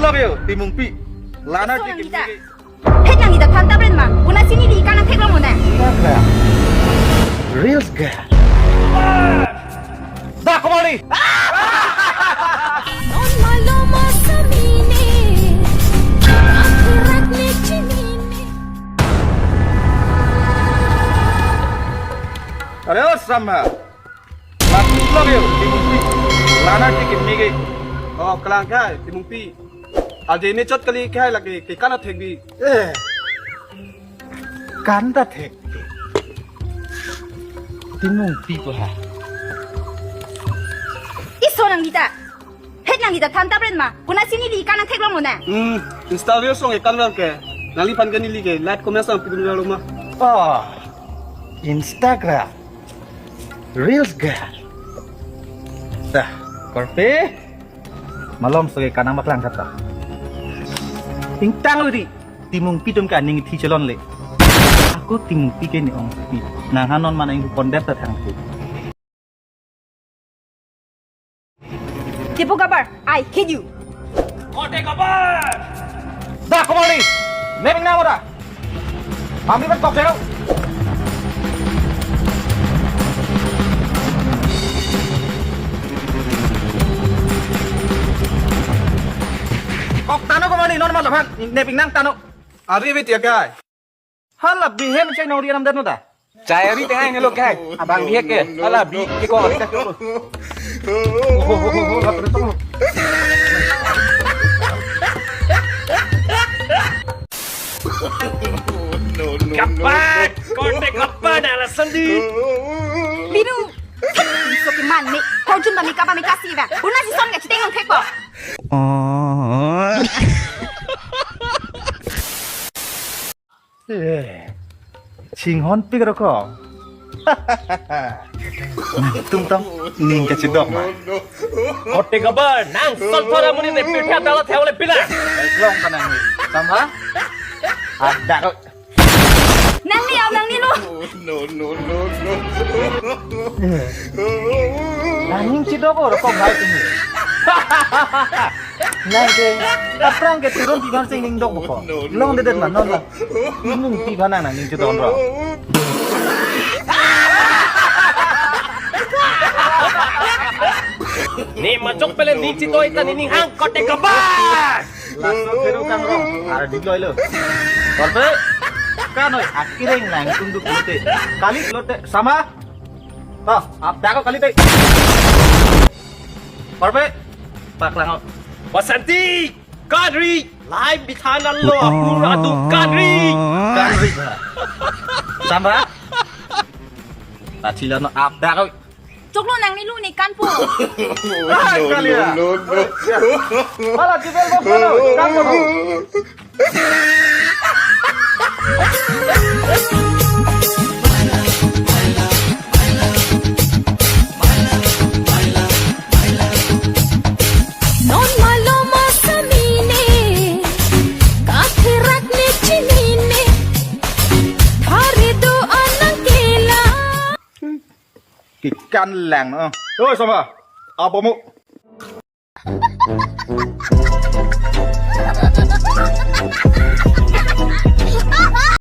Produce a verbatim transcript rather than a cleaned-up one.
Love you, Timungpi. Lana Solang tikim kita. Lagi. Hek nang ita than ta bren ma. Kuna sini di kanang thek long mo na. Reels ga. Da kumali. Non maloma samine. Akhirat ne chinine. Are o sama. Lapu lagi, Timungpi. Lana tikim lagi. Oh, kalang kai, Timungpi. Aje ne chot kali kai lagi, ke kan thek bi. Eh. Kan ta thek. Timungpi ko ha. Iso nang kita. Hek nang kita than ta bren ma. Kuna sini di kanang thek long mo na. Hmm, Insta reels along ke kan lang ke. Nangliphan ke neli ke like comment sang pidun lo ma. Oh. Instagram. Reels ga. Dah, korte. Malom soge kanang baklang kata. Ingtang lo di. Timungpi atum ke aning thi chelon le. Ako Timungpi ke ne-ongpi. Nang ha non mana ing kondep ta thang tu. Tipo Gabbar, I hate you. Kote Gabbar! Da kumali! Neping na mora! Kami kan kok jero. Kok tano kumali non malaphan, neping nang tano. Ari bit ya kai. Hala bihem chai nong rianam dan da. Chai ari tengah ini lo kai. Abang dia ke. Hala bi ke kok kita. Kapat, kote kapat ala sandi. Linu. Iso ke man me. Kau jun ba me kaba me kasi ba. Una si son ka chiteng ang thek ko. Oh. Eh, chinghon pik roko. Tum tong ning kachidok ma. Kote Gabbar, nang son thora muni ne pitha dala thewle pila. Long kanang ni. Sama? Ada ko. Nang ni, nang ni lo. No, no, no, no. Nang ning chidok ko roko bhai tumi. Nang ke, aphrang ke turun tiban sing ning dok boko. Long dedet ma non la. Timungpi bhanang nang ning chidon ro. Ne majok pele ning chidoi ta ne ning hang Kote Gabbar. Laso theru kang rong. Ara dik loi lo. Korte. Kanoi akireng lang tunduk lote. Kali lote sama. Oh, ap dako kali te. Parpe. Paklang. Basanti, kanri, lai bithana lo apura tu kanri. Kanri. Samba. Tachila no ap dako. Choklo nang ni lu ni kanpo. Ah, kali ya. No, no, no. Hala jibel bos kono kanpo. Non maloma samine, kathirak ne chinine, thari do anang kela. Kikan lang no. Oi sama, apa mu?